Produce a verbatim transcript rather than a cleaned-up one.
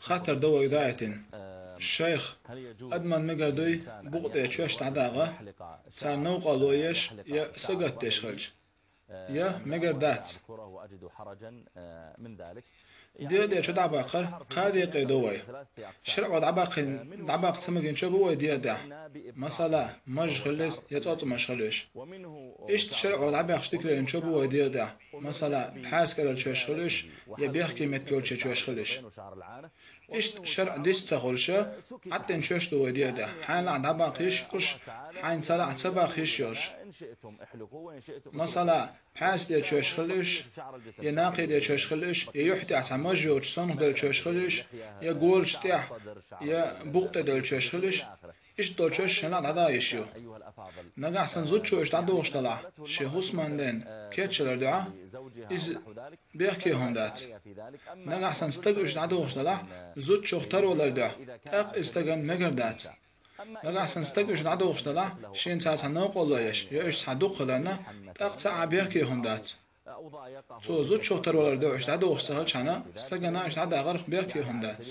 Хаттар ду вай даьттан. Шайх, адамна мегар дуй букъ тӀа чоьш дӀадагӀа, царна новкъарло еш я сагатдеш хилча? Я мегар дац? ДегӀа тӀа чо дӀабаккхар кхаь декъе ду вай. ШарӀо дӀабаккха, дӀабаккха ца магийна чо бу вай дегӀа тӀа. Масала, маж хила еза я цӀоцкъамаш хила йиш. Иштта шарӀо дӀабаьккхача дикарийн чо бу вай дегӀа тӀа. Масала, пхьарс кӀалара чоьш хила йиш я бехке меттиг йолча чоьш хила йиш. Иштта шарӀо дисса ца хулаш, Ӏаттина чоьш ду вай дегӀа тӀа. Хьайна лаьа дӀабаккха йиш йолаш, хьайна ца лаьа ца баккха йиш йолаш. Масала, пхьарс тӀа чоьш хила йиш, я накхе тӀа чоьш хила йиш, я юхь тӀа цхьа маж йолча сонах долча чоьш хила йиш, я голаш тӀа, я букъ тӀа долча чоьш хила йиш. Иштта долча чоьш шайна дӀадагӀа йиш ю. Нагахь санна зудчо иштта дӀадохаш далахь, ший хӀусамден кечъялар дуьхьа, из бехке хӀума дац. Нагахь санна стага иштта дӀадохаш далахь, зудчох тарвалар дуьхьа, тӀаккха из стагана мегар дац. Нагахь санна стага иштта дӀадохаш далахь, шийна цар цхьа новкъарло еш, я уьш цхьа дукха хиларна, тӀаккха цхьа а бехке хӀума дац. Цо зудчох тарвалар дуьхьа иштта дӀадохаш ца хилча, стагана иштта дӀадагӀарах бехке хӀума дац.